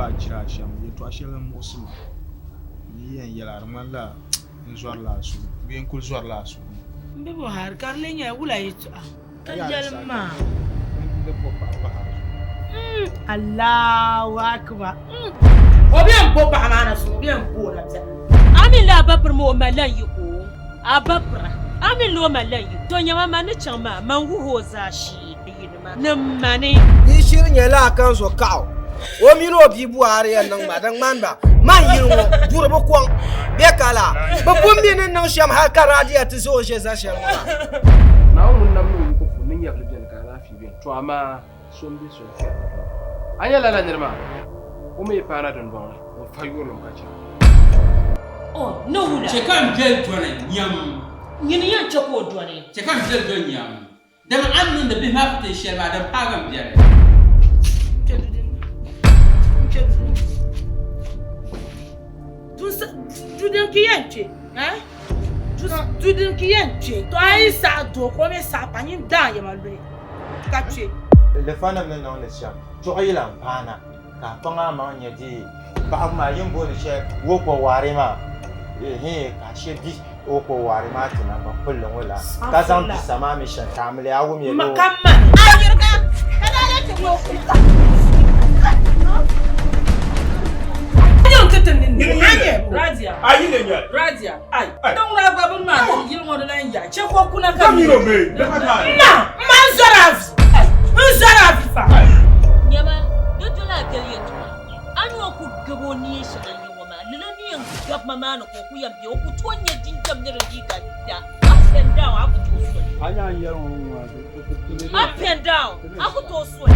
gbaai jira a shɛm, yɛtɔɣ shɛli m-muɣisi ma. N yi yɛn yɛli a, di ŋmanila n zɔrila a suhu bee n kul zɔrila a suhu. M bi Buhari, ka di lee nyɛla wula yɛtɔɣa ka yɛlim maa? Allahu Akbar. O bɛ yɛn bo paɣa maa na suŋ, o bɛ yɛn bo o na biɛɣu. A mi la a ba piri ma o malila n yiko, a ba pira, a mi la o malila n yiko. To nyama man ni chaŋ maa, man wuhi o zaashee yinima ni mani. Di shiri nyɛla a kan zo kaɣu o mini o bia Buhari yɛn niŋ ma di ŋmani ba man yili ŋɔ duri bi kɔŋ bɛ ka la bɛ pun mi ni niŋ shɛm hali ka Radia ti zo o ʒe za shɛli ŋɔ maa. Naawuni ŋun nam ni o yiko puuni ni nyɛvili beni ka alaafee beni, to amaa so m-be so n-kpɛri di dundɔŋ. A nya lala nir maa, o mi yi paana dundɔŋ ni, o fa yurilim ka chɛ. O ni wula? Chɛ ka m biɛli dɔni nyam. Nyini yɛn chɛ ka o dɔni. Chɛ ka m biɛli dɔni nyam. Dama a ni niŋdi bihi maa fitin shɛli maa, din paagi m biɛli. Du din ki yɛn kpe, eh? Du din ki yɛn kpe, to a yi saɣi doo ka o mi saɣi paɣa, nyin daai yɛma luhi ka kpe. Lifanim ni niŋdi shɛm, chuɣu yi lan paana, ka a kpaŋ amaŋ nya di paɣibu maa, yi ni booni shɛli wokɔwaari maa, hii, ka a she bi wokɔwaari maa ti naŋgban kpulli ŋɔ la, ka zaŋ bisa maa mi shɛm ka a mili a wum yɛli o. Nyama, di dola a biɛli yɛtɔɣa. A ni o ku gabi o neen shɛŋa n-nyɛ ŋɔ maa, lala ni yɛn gabi ma maa ni ka o ku yɛn be, o ku tooi nya jinjam ni di liiga da. Up and down, a ku tooi soli. Up and down, a ku tooi soli.